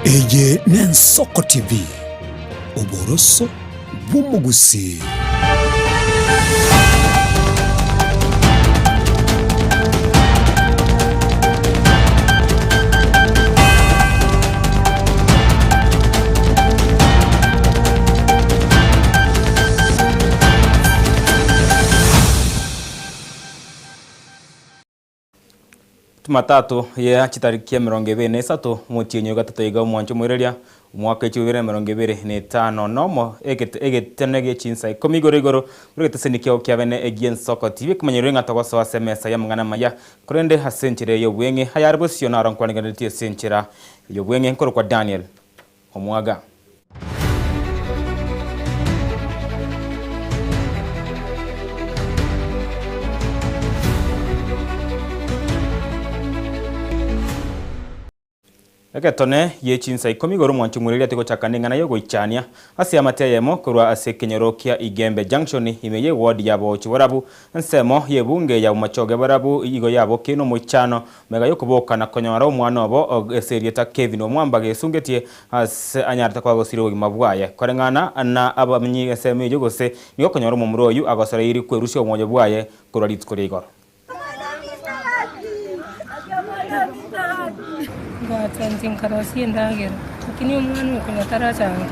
Eye n'Ensoko TV, oboroso bw'omogusii. Jumatatu ye chitariki 23 omotienyi o gatato iga omwancho omoireria, omwaka echio ibere na 25 nomo, egetene gie chinsa ikomi igoro igoro, buna egeteseni kiao kia bene egi'ensoko tibi ekemanyererio ng'a togosoa ase emesa y'amang'ana amaya, korende ase enchera y'obweng'e, ayare bosio naro nkwaniganeretie ase enchera y'obweng'e nkorokwa Daniel Omwaga. Egetone gie chinsa ikomi igoro omwancho omwereria tigochaka neng'ana y'ogoichania ase amate eyemo korwa ase ekenyoro kia Igembe Junction ime ye ward ya Bogochi Borabu ensemo y'ebunge ya Bomachoge Borabu igo yabokie nomoichano Mega y'okoboka na konyora omwana obo ase erieta Kevin Omwamba gesungetie ase anyarete koba gosiria obogima bwaye. Koreng'ana na abamenyi ensemo eyio gose nigo okonyora omomura oyio agosoreiri kwerusia omoyo bwaye korwa rituko ria igoro. Ngacha inche nkarosia endagera, lakini omwana oyo konya tarachanka,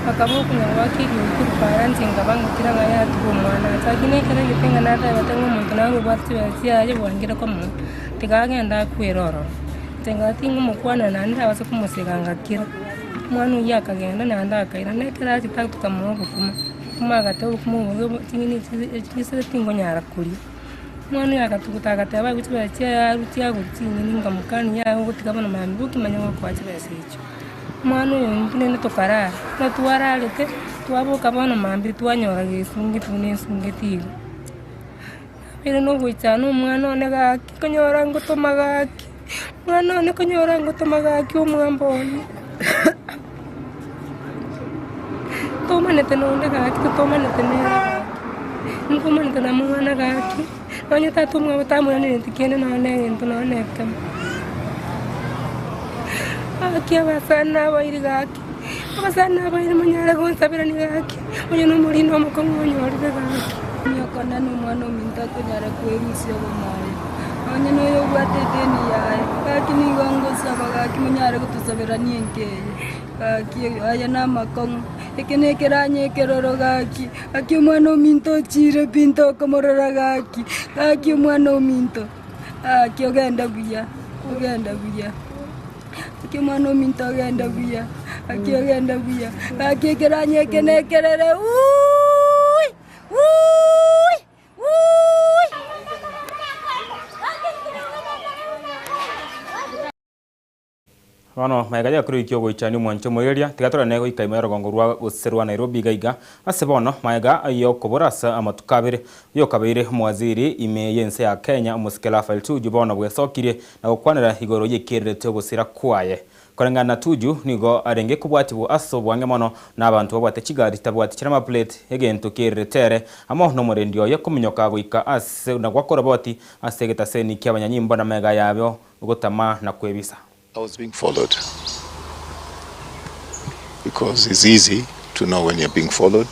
akaba okonya goaka eriogi korwa para inche nkaba ngokira ng'a yatiga omwana ache. Lakini ekero egete ng'a natebete ng'a omonto nare obwate chibesa chiaye bwangire komoa, tiga agende akwere ororo. Inche ngaba tingomokwanera naende ndabase komosega ngakira. Omwana oyio akagenda naende akairana, ekero achete tokamoa obokima, obokima agateba obokima obo ching'eni echi chisese tingonyara koria. Omwana oyo agatuguta agateba aigwe chibesa chiaye arwe chiagure chinyeni nkamokania yaya ogotiga bono mambia bokimanya gokoa chibesa echio. Omwana oyo intwe naende tokarara, buna twararete, twaboka bono mambia twanyora gesungeti buna esungeti iga. Nabeire nogoichana omwana one gaki konyora ngotoma gaki, omwana one konyora ngotoma gaki omwamba one. Tomanete nonde gaki totomanete nere gaki, ntomanete na mwana gaki, nonye tata omwabo tamoiranereti kende nonye na egento nonye na ekemo. Gaki abasani na abairi gaki, abasani na abairi monyare gonsaberania gaki, oyo na omorino omokong'u onyorire gaki. Okona nomwana ominto akonyara kwerusia obomoyo, nonye noyo obwate edeni yaye, gaki nigo ngosaba gaki monyare gotosaberania enka eye. Gaki aya namakong'u, eke nekeranya ekeroro gaki, gaki omwana ominto ochire pi ntokomorora gaki, gaki omwana ominto, gaki ogende buya, ogende buya, gaki omwana ominto ogende buya, gaki ogende buya, gaki ekeranya eke nekerere wuuui wuuui. Bono magega y'akoroikia ogoichania omwancho omoireria, tiga torane goika ime y'orogongo rwa gose rwa Nairobi iga iga. Ase bono, magega y'okobora ase amatuko abere, oyokabeire omowaziri ime y'ense ya Kenya omosike Raphael Tuju bono bwesokirie na gokwanera igoro y'ekererete ogosira kwaye. Koreng'ana na Tuju, nigo arenge kobwatigwa ase obwange mono n'abanto babwate chigari chitabwati chire amaplate, egento kererete ere amo n'omorendi oye kominyoka goika ase na goaka oroboti ase egetaseni ki'abanyanyimbo na magega yabo gotama na kwebisa. I was being followed because it's easy to know when you're being followed.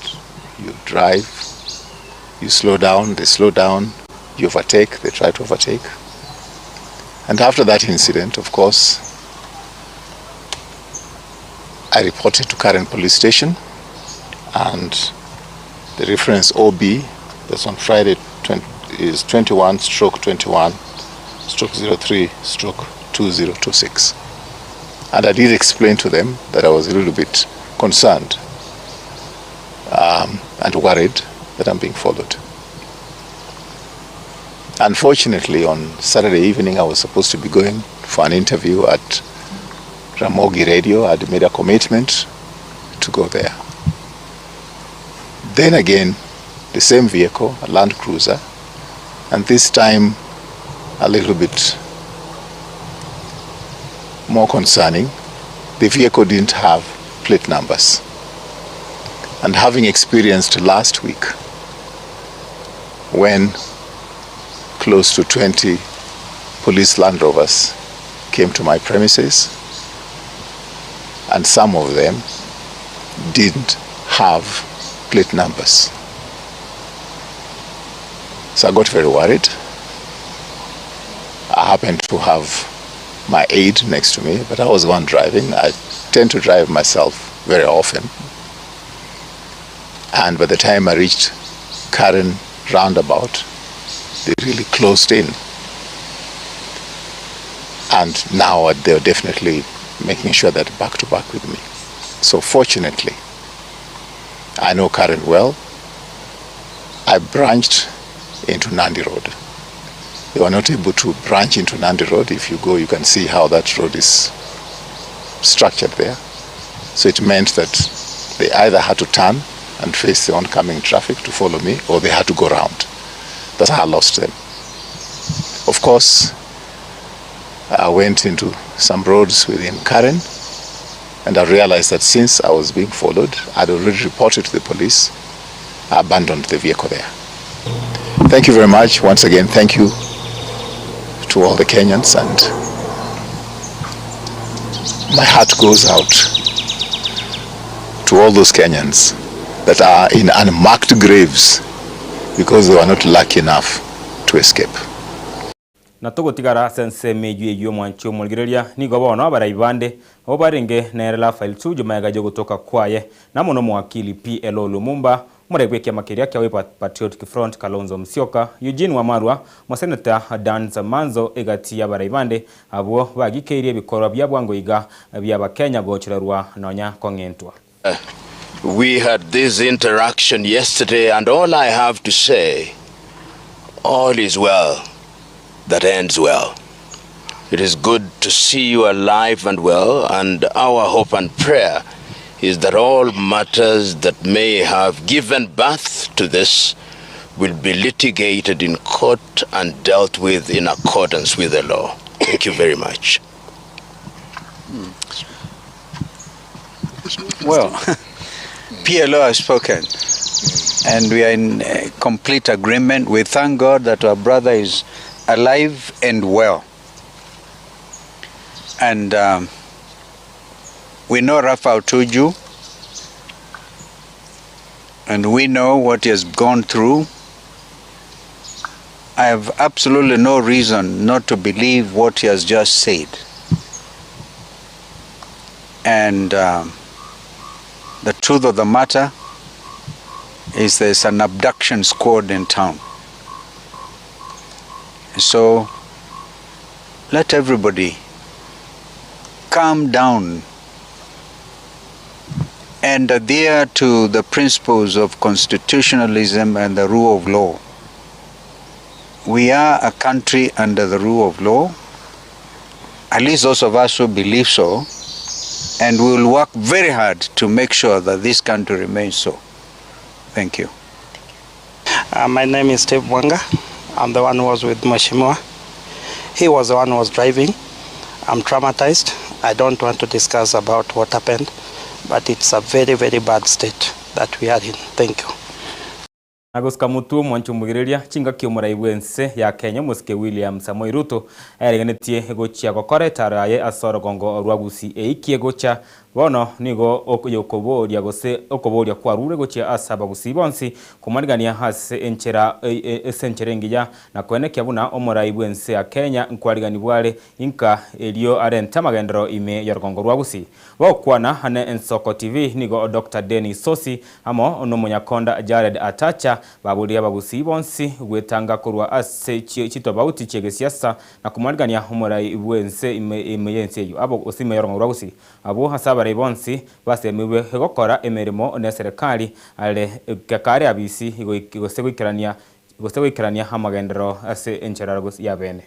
You drive, you slow down, they slow down, you overtake, they try to overtake. And after that incident, of course, I reported to Karen Police Station and the reference OB that's on Friday 20, is 21 stroke 21 stroke 03 stroke 2026. And I did explain to them that I was a little bit concerned um, and worried that I'm being followed. Unfortunately, on Saturday evening, I was supposed to be going for an interview at Ramogi Radio. I'd made a commitment to go there. Then again, the same vehicle, a Land Cruiser, and this time a little bit more concerning, the vehicle didn't have plate numbers. And having experienced last week when close to 20 police Land Rovers came to my premises. and some of them didn't have plate numbers. So I got very worried. I happened to have my aide next to me, but I was the one driving. I tend to drive myself very often. And by the time I reached Karen roundabout, they really closed in. And now they're definitely making sure that back to back with me. So fortunately, I know Karen well. I branched into Nandi Road. They were not able to branch into Nandi Road. If you go, you can see how that road is structured there. So it meant that they either had to turn and face the oncoming traffic to follow me, or they had to go round. That's how I lost them. Of course, I went into some roads within Karen, and I realized that since I was being followed, I'd already reported to the police. I abandoned the vehicle there. Thank you very much. Once again, thank you to all the Kenyans, and my heart goes out to all those Kenyans that are in unmarked graves because they were not lucky enough to escape. Na togotigara ase ensemo eyio eyio omwanchi omorigereria, nigo bono abarai bande abwo barenge nere Raphael Tuju magega y'ogotoka kwaye, na amo nomowakili PLO Lumumba, omorai bw'ekiama keria kia Wiper Patriotic Front Kalonzo Musyoka, Eugene Wamalwa, Omoseneta Dan Manzo egati y'abarai bande abwo bagikeirie ebikorwa bia bwango iga bi'Abakenya gochererwa nonya kong'entwa. We had this interaction yesterday and all I have to say, all is well that ends well. It is good to see you alive and well and our hope and prayer is that all matters that may have given birth to this will be litigated in court and dealt with in accordance with the law. Thank you very much. Well, PLO has spoken, and we are in complete agreement. We thank God that our brother is alive and well. And we know Raphael Tuju, and we know what he has gone through. I have absolutely no reason not to believe what he has just said. And the truth of the matter is there's an abduction squad in town. So let everybody calm down and adhere to the principles of constitutionalism and the rule of law. We are a country under the rule of law, at least those of us who believe so, and we will work very hard to make sure that this country remains so. Thank you. My name is Steve Wanga. I'm the one who was with Mheshimiwa. He was the one who was driving. I'm traumatized. I don't want to discuss about what happened, but it's a very, very bad state that we are in. Thank you. Na gosika motwe omwancho omogereria chingaki omorai bw'ense ya Kenya omosike William Samoei Ruto ayeregenetie gochia gokora etaro yaye ase orogongo rwa Gusii eikie gocha Bono nigo oyokoboria gose okoboria kwarure gochia ase abagusii bonsi komarigania ase enchera ase enchera engiya na koenekia buna omorai bw'ense ya Kenya nkwariganibwa are inka erio arente amagenderero ime y'orogongo rwa Gusii. Bagokwana ne Ensoko TV nigo Doctor Dennis Sosi amo n'omonyakonda Jared Atacha baboririe abagusii bonsi gwetanga korwa ase chitobauti chi'egesiasa na komarigania omorai bw'ense ime ime y'ense eyio abo gose ime y'orogongo rwa Gusii. Abwo ase abarai bonsi basemigwe gokora emeremo neserekari are kare abisi gose goikerania gose goikerania amagenderero ase enchera y'abene.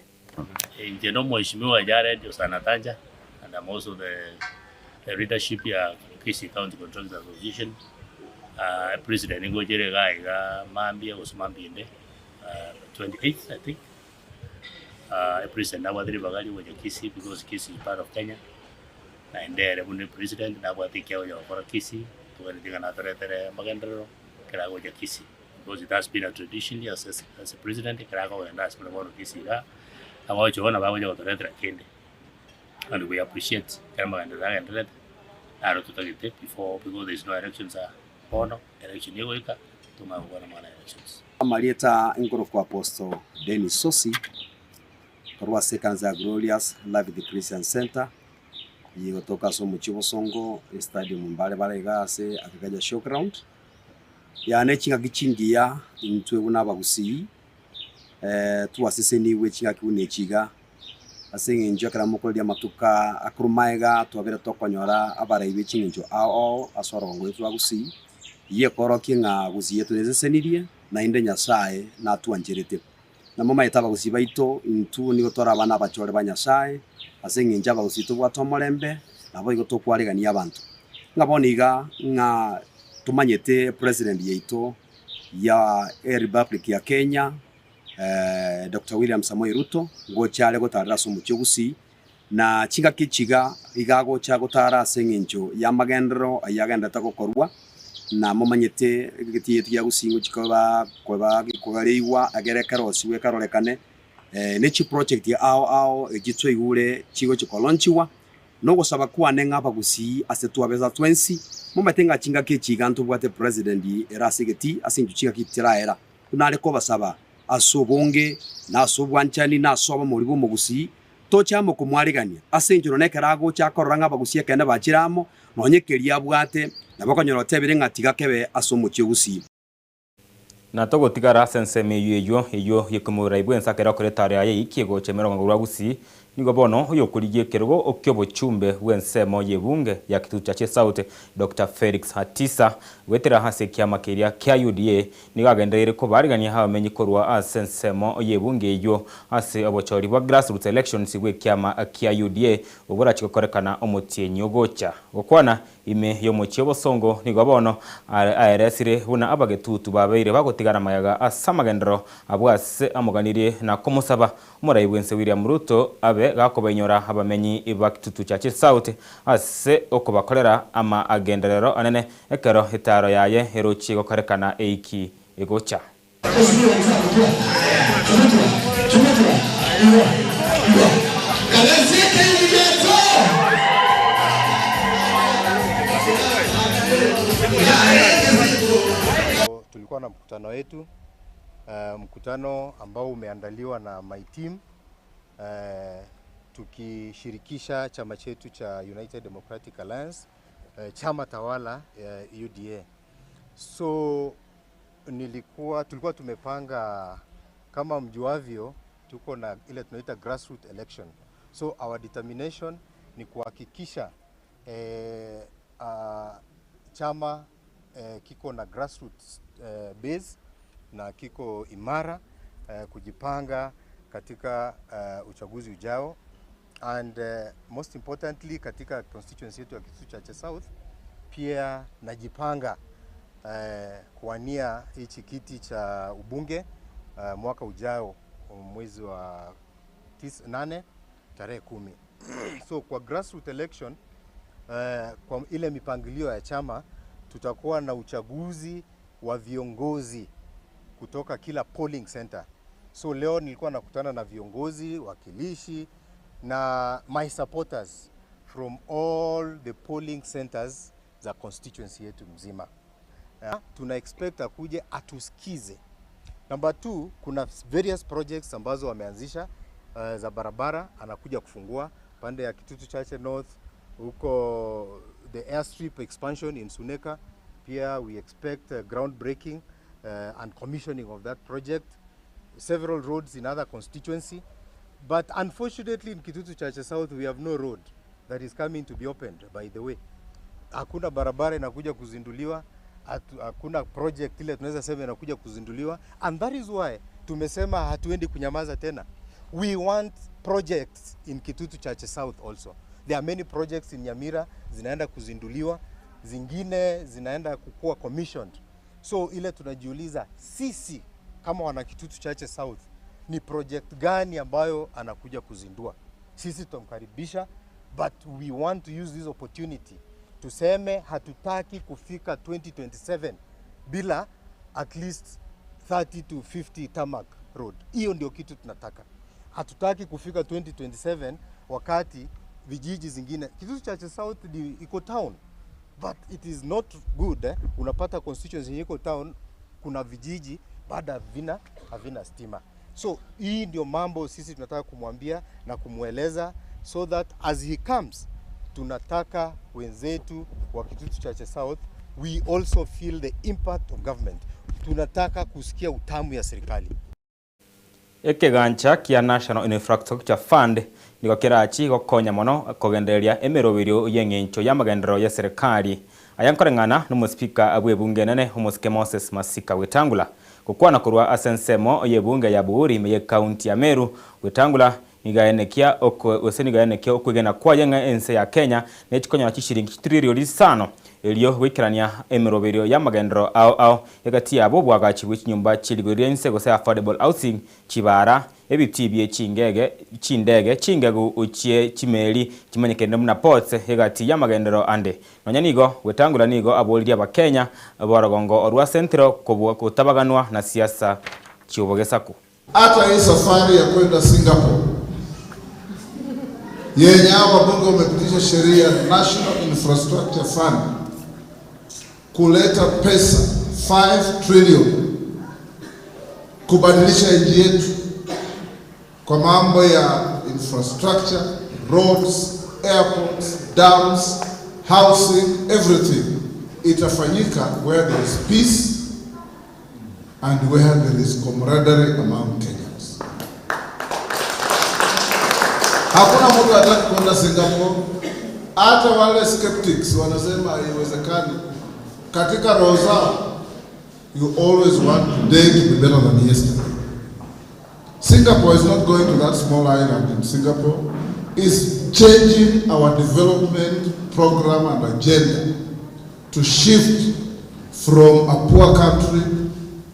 Inche nomoeshimiwa Jared Osana Tanja and I'm also the the leadership ya Kisii County Contractors Association uh, president ngochere iga iga mambia gose mambia ende uh, 28th I think uh, president nabwate ribaga rigocha Kisii because Kisii is part of Kenya naende ere buna president nabwate ekiago gia gokora Kisii tobwenereti ng'a natoretere amagenderero ekero agocha Kisii because it has been a tradition as, as, as a president ekero akogenda ase buna bono Kisii igaa abagocha bono bagocha gotoretera kende and we appreciate ekero amagenderero agendererete. Naro totagete before because there is no elections aa bono election egoika tomanye gokwana amang'ana ya elections. Amarieta nkorokwa Apostle Dennis Sosi, korwa ase ekanisa ya Glorious Life Christian Centre, eye egotoka ase omochie o Bosongo, estadium mbare bare igaa ase Agriculture Show Ground. Yane chingaki chingiya intwe buna abagusii, twasesenigwe chingaki buna echi iga, ase eng'encho ekero mokoreria amatuko aa akorwa magega twabere tokonyora abarai be ching'encho ao ao ase orogongo rwaito rwa Gusii, eyio ekorokia ng'a Gusii yetu nesesenirie, naende Nyasaye natwancherete. Na momanyete abagusii baito, intwe nigo tore abana abachore ba Nyasaye, ase eng'encho abagusii tobwate omorembe, naboigo tokwaregania abanto. Ng'a bono iga ng'a tomanyete president yaito ya erepublic ya Kenya, Doctor William Samoei Ruto, ngocha are gotarera ase omochie o Gusii, na chingaki echi iga, iga agocha gotara ase eng'encho y'amagenderero ayio agendererete gokorwa, na momanyete egetii egetio gia Gusii ngochia koba koba kogareigwa egere ekerosiwe ekarorekane, ne chiproject ao ao echio twaigure chigochia kolaunchiwa. Nogosaba kwane ng'a abagusii ase twabesa twensi, momanyete ng'a chingaki echi iga ntobwate president ere ase egetii ase eng'encho chingaki chitiraera. Buna are kobasaba ase obonge, na ase obwanchani, na ase obomori bw'omogusii, toche amo komwaregania, ase enchera nekero agocha akorora ng'a abagusii ekeene bachire amo, nonya ekeria abwate, nabo okonyora otebire ng'a tiga kebe ase omochie o Gusii. Na togotigara ase ensemo eyio eyio, eyio y'ekemorai bw'ense akere okora etaaro yaye eikie gocha emerongo rwa Gusii, Nigo bono oyokorigia ekerogo ki'obochumbe bw'ensemo y'ebunge ya Kitutu Chache South, Doctor Felix Hatisa, goetera ase ekiama keria kia UDA, nigo agendereire kobaarigania abamenyi korwa ase ensemo y'ebunge eyio ase obochori bwa grassroots elections bw'ekiama kia UDA oborachie gokorekana omotienyi ogocha. Gokwana Ime y'omochie obosongo nigo bono aeresire buna abagetutu babeire bagotigana magega ase amagenderero abwo ase amoganirie na komosaba omorai bw'ense William Ruto abe gakobainyora abamenyi ba Kitutu Chache South ase okobakorera amagenderero anene ekero etaaro yaye erochie gokorekana eiki egocha. Tulikuwa na mkutano wetu, mkutano ambao umeandaliwa na my team, tukishirikisha chama chetu cha United Democratic Alliance, chama tawala UDA. So nilikuwa tulikuwa tumepanga kama mjuavyo, tuko na ile tunaita grassroots election. So our determination ni kuhakikisha eh, chama eh, kiko na grassroots eh, base na kiko imara eh, kujipanga katika uchaguzi ujao and most importantly katika constituency yetu ya Kitutu Chache South pia najipanga kuwania hichi kiti cha ubunge mwaka ujao mwezi wa 8 tarehe 10. So kwa grassroots election kwa ile mipangilio ya chama tutakuwa na uchaguzi wa viongozi kutoka kila polling center. So leo nilikuwa nakutana na viongozi, wakilishi na my supporters from all the polling centers za constituency yetu mzima. Tuna expect akuje atusikize. Number 2, kuna various projects ambazo wameanzisha za barabara, anakuja kufungua pande ya Kitutu Chache North, huko the airstrip expansion in Suneka. Pia we expect groundbreaking and commissioning of that project. Several roads in other constituency. But unfortunately in Kitutu Chache South we have no road that is coming to be opened, by the way. Hakuna barabara inakuja kuzinduliwa, hakuna project ile tunaweza sema inakuja kuzinduliwa, and that is why tumesema hatuendi kunyamaza tena. We want projects in Kitutu Chache South also. There are many projects in Nyamira zinaenda kuzinduliwa, zingine zinaenda kukua commissioned. So ile tunajiuliza sisi kama wana Kitutu Chache South ni project gani ambayo anakuja kuzindua? Sisi tutamkaribisha, but we want to use this opportunity tuseme hatutaki kufika 2027 bila at least 30 to 50 tarmac road. Hiyo ndio kitu tunataka. Hatutaki kufika 2027 wakati vijiji zingine, Kitutu Chache South ni iko town. But it is not good eh, unapata constituency yenye iko town kuna vijiji bado havina havina stima. So hii ndio mambo sisi tunataka kumwambia na kumweleza so that as he comes, tunataka wenzetu wa Kitutu Chache South we also feel the impact of government. Tunataka kusikia utamu ya serikali. Ekegancha kia National Infrastructure Fund nigo kerachi gokonya mono kogendereria emeroberio y'eng'encho y'amagenderero y'eserekari. Aya nkoreng'ana n'omosipika bw'ebunge enene omosike Moses Masika Wetangula. Gokwana korwa ase ensemo y'ebunge ya Buuri ime y'ekaunti ya Meru, Wetangula nigo aenekia gose nigo aenekia okwegena kwaye ng'a ense ya Kenya nechikonyora chishiringi chitririoni isano erio goikerania emeroberio y'amagenderero ao ao egati yabo obwagachi bwe chinyomba chie rigori ria inse gose affordable housing, chibara, ebitii bie chingege chindege, chingegu chie chimeli chimanyekanire buna ports egati y'amagenderero ande. Nonya nigo Wetangula nigo aboririe abakenya b'orogongo orwa Central kobua gotabaganwa na siasa chi'obogesaku. Hata hii safari ya kwenda Singapore yenye hao wabunge wamepitisha sheria National Infrastructure Fund kuleta pesa 5 trillion kubadilisha nchi yetu kwa mambo ya infrastructure, roads, airports, dams, housing, everything itafanyika where there is peace and where there is camaraderie among Kenyans. Hakuna mtu hataki kwenda Singapore. Hata wale skeptics wanasema haiwezekani. Katika roho zao, you always want today to be better than yesterday. Singapore is not going to that small island in Singapore. Is changing our development program and agenda to shift from a poor country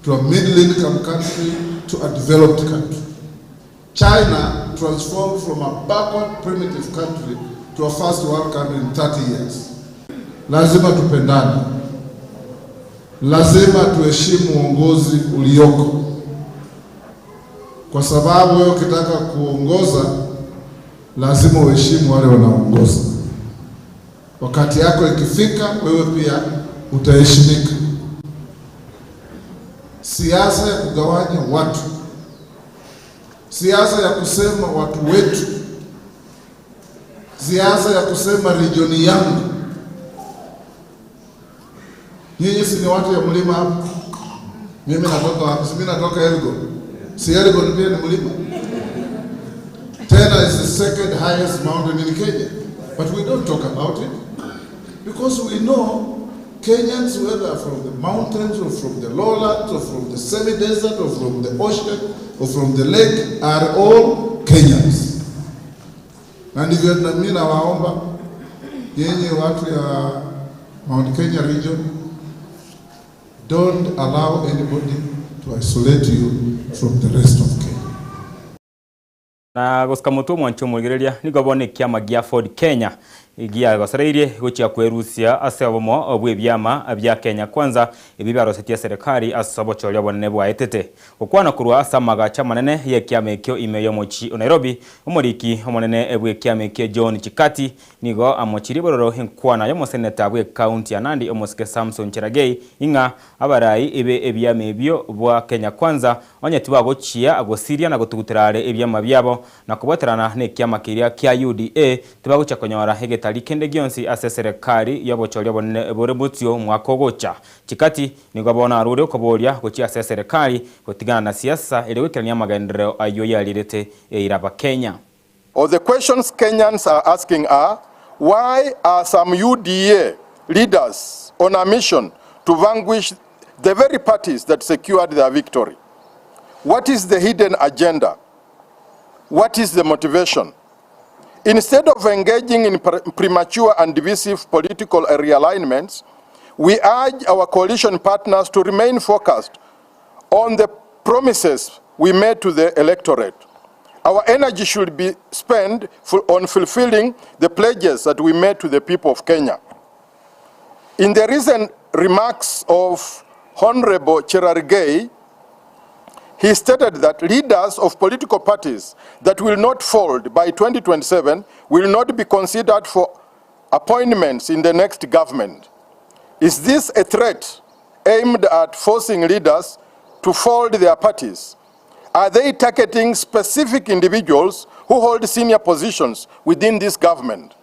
to a middle income country to a developed country. China transformed from a backward primitive country to a first world country in 30 years. Lazima tupendane, lazima tuheshimu uongozi ulioko, kwa sababu wewe ukitaka kuongoza lazima uheshimu wale wanaongoza. Wakati yako ikifika, wewe pia utaheshimika. Siasa ya kugawanya watu, siasa ya kusema watu wetu, siasa ya kusema regioni yangu. Nyinyi si ni watu ya mlima hapa? Mimi natoka wapi? Si mimi natoka Elgon. Si Elgon pia ni mlima? Tena is the second highest mountain in Kenya. But we don't talk about it because we know Kenyans, whether from the mountains or from the lowlands or from the semi-desert or from the ocean or from the lake, are all Kenyans. Na ndivyo na mimi nawaomba yenye watu ya Mount Kenya region, don't allow anybody to isolate you from the rest of Kenya. Na gosika motwe omwancho omorigereria, nigo bono ekiama gia Ford Kenya giagosereirie gochia kwerusia ase obomo bw'ebiama bia Kenya Kwanza ebio biarosetie eserekari ase obochori obonene bwaetete. Gokwana korwa ase amagacho amanene y'ekiama ekio ime y'omochie o Nairobi, omoriki omonene bw'ekiama ekio John Chikati nigo amochirie bororo enkwana y'omoseneta bw'ecounty ya Nandi omosike Samson Cherargei ing'a abarai be ebiama ebio bwa Kenya Kwanza Onye tibagochia gosiria na gotugutera are ebiama biabo, na kobwaterana nekiama keria kia UDA, tibagochia konyora egetari kende gionsi ase eserekari y'obochori obonene bore bosio omwaka ogocha. Chikati nigo bono arure okoboria gochia ase eserekari gotigana na siasa erio goikerania amagenderero ayio yarirete eira Abakenya. Or the questions Kenyans are asking are, why are some UDA leaders on a mission to vanquish the very parties that secured their victory? What is the hidden agenda? What is the motivation? Instead of engaging in premature and divisive political realignments, we urge our coalition partners to remain focused on the promises we made to the electorate. Our energy should be spent on fulfilling the pledges that we made to the people of Kenya. In the recent remarks of Honorable Cherargei, he stated that leaders of political parties that will not fold by 2027 will not be considered for appointments in the next government. Is this a threat aimed at forcing leaders to fold their parties? Are they targeting specific individuals who hold senior positions within this government?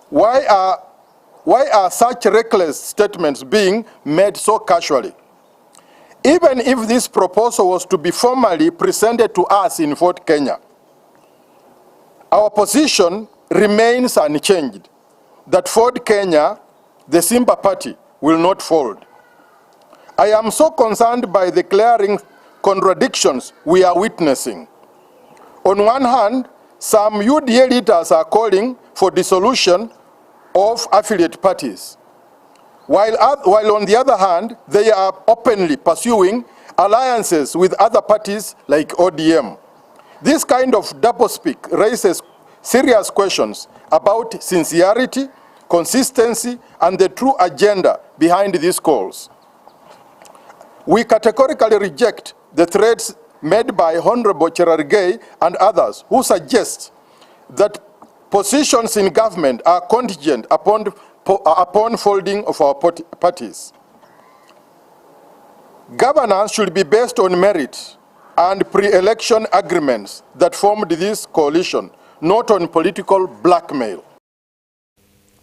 Why are, why are such reckless statements being made so casually? Even if this proposal was to be formally presented to us in Fort Kenya, our position remains unchanged that Ford Kenya, the Simba Party, will not fold. I am so concerned by the glaring contradictions we are witnessing. On one hand, some UDA leaders are calling for dissolution of affiliate parties, while, while on the other hand, they are openly pursuing alliances with other parties like ODM. This kind of doublespeak raises serious questions about sincerity, consistency, and the true agenda behind these calls. We categorically reject the threats made by Honorable Cherargei and others who suggest that positions in government are contingent upon, upon folding of our parties. Governance should be based on merit and pre-election agreements that formed this coalition, not on political blackmail.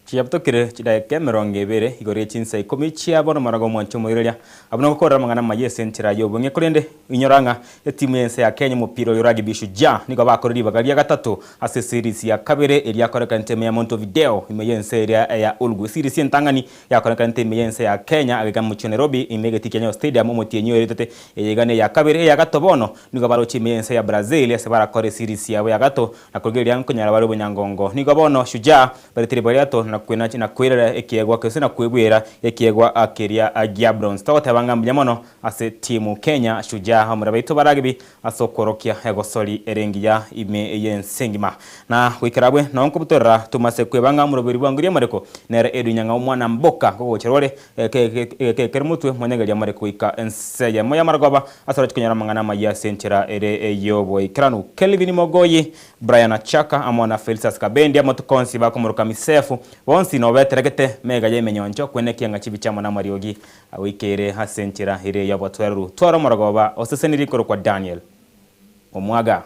Chiabutokire chidaeka emerongo ebere igoro ye chinsa ikomi chia bono marago omwancho omoiroria. Abwo nogokorera amang'ana amaya ase enchera y'obong'e korende inyora ng'a etimu y'ense ya Kenya omopira oyo Rugby Shujaa nigo bakore ribaga ria gatato ase eseries ya kabere eria yakorekanete ime ya Montevideo ime y'ense eria ya Uruguay. Eseries entang'ani yakorekanete ime y'ense ya Kenya agaiga mochie o Nairobi ime egetii kia Nyayo Stadium omotienyi oeretete eye iga neya kabere. Eya gato bono nigo baroche ime y'ense ya Brazil ase barakore eseries yabo ya gato na korigereria nkonyora bare obonyangongo. Nigo bono Shujaa Baretire bariato na kwenacha na kwerera ekeegwa gose na kwebwera ekeegwa keria gia bronze. Togoteba ng'a mbuya mono ase timu Kenya Shujaa abamura baito ba rugby ase okworokia egosori ere engiya ime y'ense engima. Na goikera abwe nao nkobutorera tomase kweba ng'a omoroberi bwango riamareko nere Edwin Nyang'au omwana mboka ngogochera ore egeka kere motwe mwanyageria amareko goika ense eyemo y'amarogoba ase oroche konyora amang'ana amayia ase enchera ere ey'oboikeranu. Kelvin Mogoyi Brian Achaka amo na Felicitas Kabendi amatuko onsi bakomoroka Misefu, bonsi nobeteregete mega y'emenyoncho kwenekia ng'a chibicha amo namariogi agoikeire ase enchera ere y'obotoereru. Twara omorogoba oseseniri korokwa Daniel Omwaga.